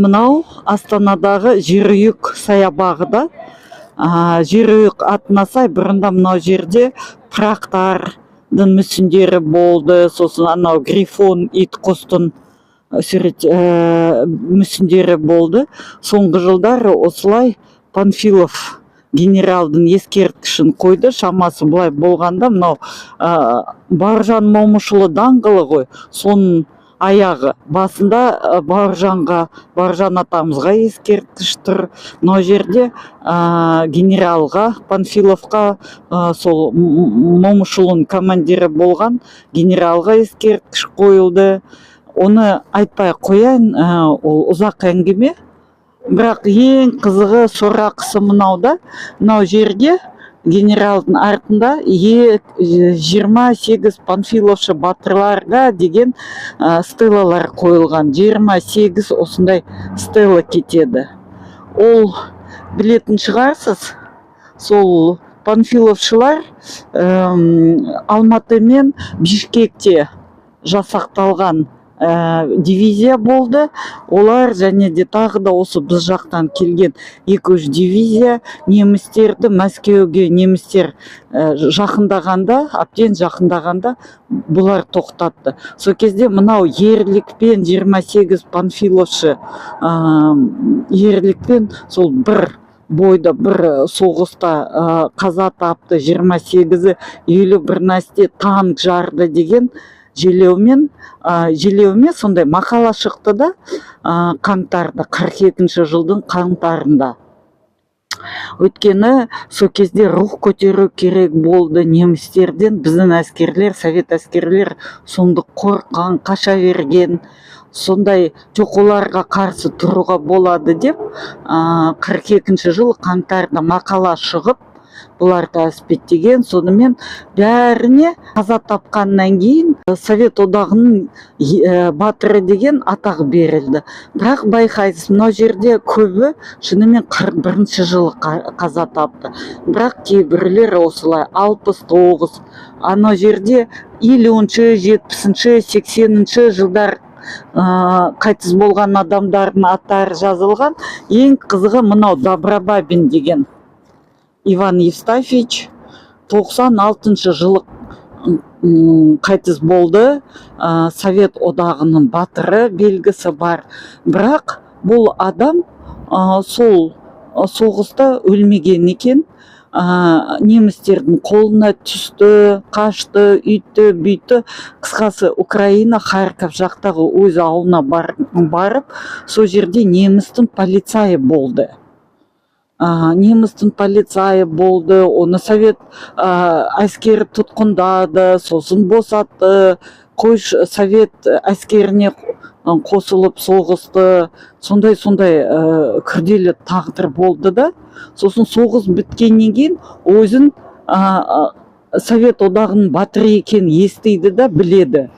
Мынау Астанадағы Жерұйық саябағы да. Жерұйық атына сай, бұрында мынау жерде пырақтардың мүсіндері болды, сосын анау грифон ит құстың сурет, мүсіндері болды. Соңғы жылдары осылай Панфилов генералдың ескерткішін қойды. Шамасы былай болғанда, мынау Бауыржан Момышұлы даңғылы ғой, соның аяғы басында Бауыржанға, Бауыржан атамызға ескерткіш тұр. Мынау жерде генералға Панфиловқа, сол Момышұлының командирі болған генералға ескерткіш қойылды. Оны айтпай ақ қояйын, ол ұзақ әңгіме. Бірақ ең қызығы, сорақысы мынау да: мынау жерге генералдың артында 28 панфиловшы батырларға деген стелалар қойылған. 28 осындай стела кетеді. Ол білетін шығарсыз, сол панфиловшылар Алматы мен Бішкекте жасақталған дивизия болды олар. Және де тағы да осы біз жақтан келген екі үш дивизия немістерді, Мәскеуге немістер жақындағанда, әбден жақындағанда, бұлар тоқтатты. Сол кезде мынау ерлікпен 28 панфиловшы ерлікпен сол бір бойда, бір соғыста қаза тапты, 28-і елу бір нәрсе танк жарды деген желеумен, желеумен сондай мақала шықты да қаңтарда, 42-жылдың қаңтарында. Өйткені сол кезде рух көтеру керек болды немістерден. Біздің әскерлер, совет әскерлер сұмдық қорыққан, қаша берген. Сондай жоқ, оларға қарсы тұруға болады деп, 42 жылы қаңтарда мақала шығып, бұларды әспеттеген. Сонымен бәріне қаза тапқаннан кейін Совет Одағының батыры деген атақ берілді. Бірақ байқайсыз, мынау жерде көбі шынымен 41-жылы қаза тапты, бірақ кейбіреулер осылай 69, анау жерде 50-, 70-, 80-жылдар қайтыс болған адамдардың аттары жазылған. Ең қызығы, мынау Добробабин деген Иван Евстафьевич 96-жылы қайтыс болды. Совет Одағының батыры белгісі бар, бірақ бұл адам сол соғыста өлмеген екен. Немістердің қолына түсті, қашты, үйтті бүйтті, қысқасы, Украина, Харьков жақтағы өз ауылына барып, сол жерде немістің полицайы болды. Немістің полицайы болды. Оны совет әскері тұтқындады, сосын босатты. Қойш, совет әскеріне қосылып соғысты. Сондай сондай күрделі тағдыр болды да. Сосын соғыс біткеннен кейін өзін Совет Одағының батыры екенін естиді да, біледі.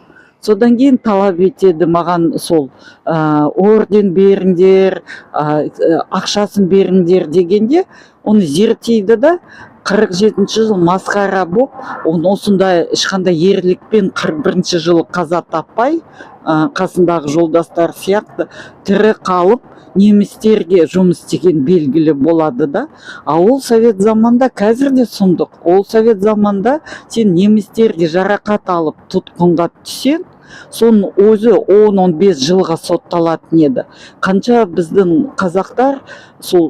Содан кейін талап етеді: маған сол орден беріңдер, ақшасын беріңдер дегенде, оны зерттейді да, 47-жыл масқара боп, оны осындай ешқандай ерлікпен 41-жылы қаза таппай, қасындағы жолдастар сияқты тірі қалып, немістерге жұмыс істеген белгілі болады да. А ол совет заманда, қазір де сұмдық, ол совет заманда сен немістерге жарақат алып, тұтқынға түссең, соның өзі 10-15 жылға сотталатын еді. Қанша біздің қазақтар сол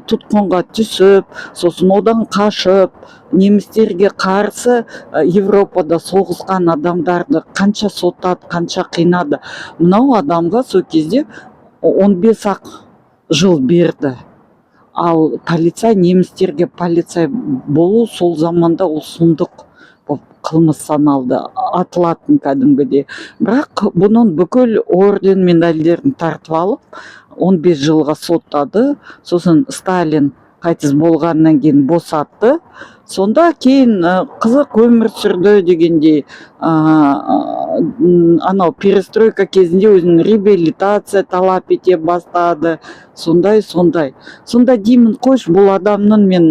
тұтқынға түсіп, сосын одан қашып, немістерге қарсы Европада соғысқан адамдарды қанша соттады, қанша қинады. Мынау адамға сол кезде 15 ақ жыл берді. Ал полицай, немістерге полицай болу сол заманда ол сұмдық болып, қылмыс саналды, атылатын кәдімгідей. Бірақ бұның бүкіл орден, медальдерін тартып алып, 15 жылға соттады. Сосын Сталин қайтыс болғаннан кейін босатты. Сонда кейін қызық өмір сүрді дегендей, анау перестройка кезінде өзінің реабилитация талап ете бастады. Сондай сондай. Сонда деймін, қойшы, бұл адамның мен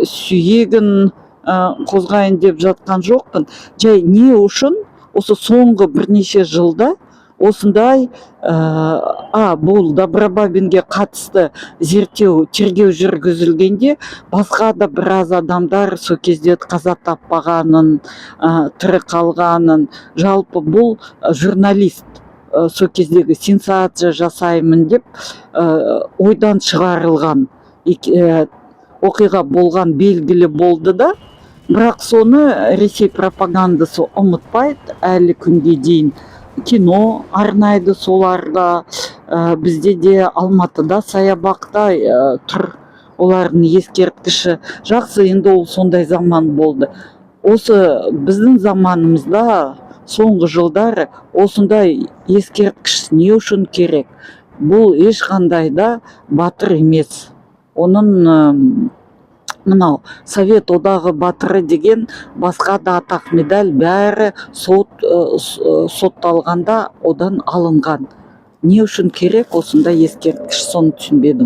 сүйегін қозғайын деп жатқан жоқпын, жай не үшін осы соңғы бірнеше жылда Осындай бұл Добробабинге қатысты зерттеу, тергеу жүргізілгенде, басқа да біраз адамдар сол кезде қаза таппағанын, тірі қалғанын, жалпы бұл журналист сол кездегі сенсация жасаймын деп ойдан шығарылған оқиға болған белгілі болды да. Бірақ соны Ресей пропагандасы ұмытпайды, әлі күнге дейін кино арнайды соларға. Бізде де Алматыда саябақта тұр олардың ескерткіші. Жақсы, енді ол сондай заман болды. Осы біздің заманымызда, соңғы жылдары осындай ескерткіш не үшін керек? Бұл ешқандай да батыр емес. Оның мынау Совет Одағы батыры деген басқа да атақ, медаль, бәрі сот сотталғанда одан алынған. Не үшін керек осындай ескерткіш, соны түсінбедім.